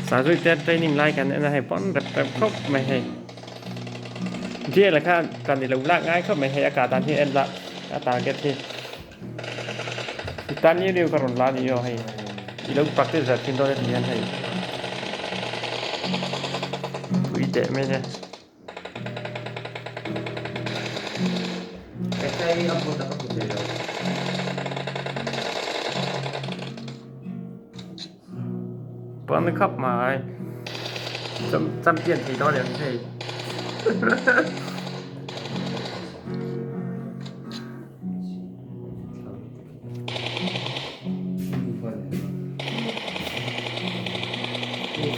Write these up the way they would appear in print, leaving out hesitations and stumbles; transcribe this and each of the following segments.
Sazui te training lai kan en a hei pawn rep rep khawp mai hei deer kha kan ilo lak ngai khawp mai hei a kah dan hi en la a target hi tan niu niu ka rawn la ni aw hei ilo practice ve thin dawn a ti hian hei pui teh mai nia. Pawn khawp mai champion thei dawn em hei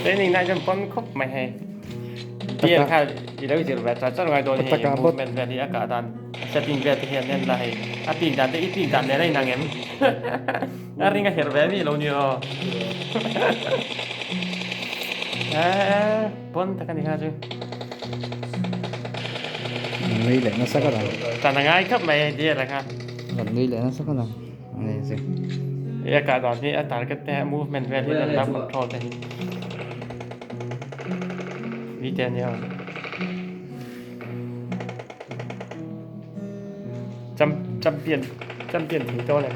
training na chuan pawn khawp mai hei bial kha i lo zir ve char char ngai dawn hei movement vel hi a kah dan setting vel te hian en la hei a pik dan te i pik dan nen a inang em a ring a herh ve mi lo ni aw pawn tak a ni kha chu nui leh nasa ka dang tan a ngai khawp mai hei dear a kha rawn nui leh nasa ka dang ani chu e a kah dan hi a target te movement vel hi an la control te hi ni te ania champion champion thei dawn em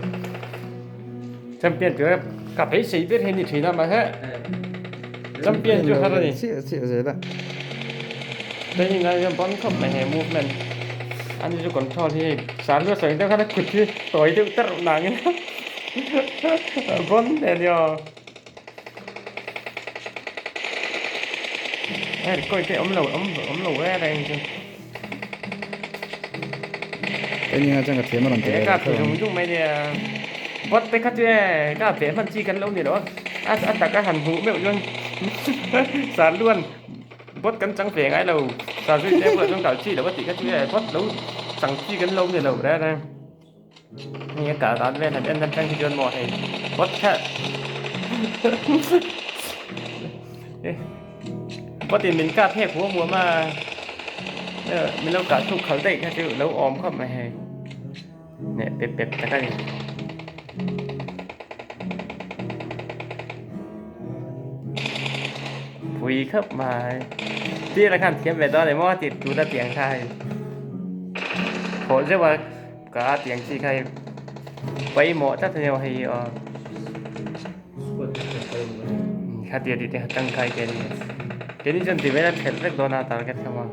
champion tura ka beisei ber hi a ni thin a mahse champion chu har a ni chiah chiah zel a training lai hian ban khawp mai hei movement ani chu control hi hei san luat sawi deuh khan a kut hi tawi deuh tarh nangin bon nen hi aw hei kawi te awm lo awm lo e reng chu. Training atang ka thiam a rawn ti ve Ka thei zung zung mai nia. Bot te kha chu e ka ve hman chi kan lo ni lo a. A tak a han hmuh meuh chuan sar luan bot kan chang ve ngai lo. Sar zui te bulah chuan kal chi lo a tih kha chu e bot lo chang chi kan lo ni lo reng reng. Hei a kah dan vel han en atang hi chuan maw hei bot kha bot in min kap hek huam huam a min lo kah thuk khalh daih kha chu lo awm khawp mai hei neh pep pep tak a ni. Pui khawp mai tir a khan thiam ve dawn emaw tih tuna tiang kha hei thawh zeuh a. Ka tiang chi kha hi pawimawh tlat a ni aw hei hi aw kha tia tih te kha tangkai te a ni keini chuan ti vel a thelh vek dawn a target kha maw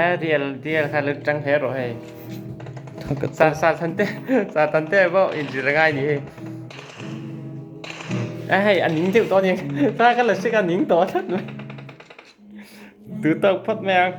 a real real kha lo tang hle rawh hei sa sa than te sa than te pawh inzir a ngai ni hei a hei a ning deuh tawh a ni ta ka la hre ka ning tawh tlat mai tu tawk phawt mai ang.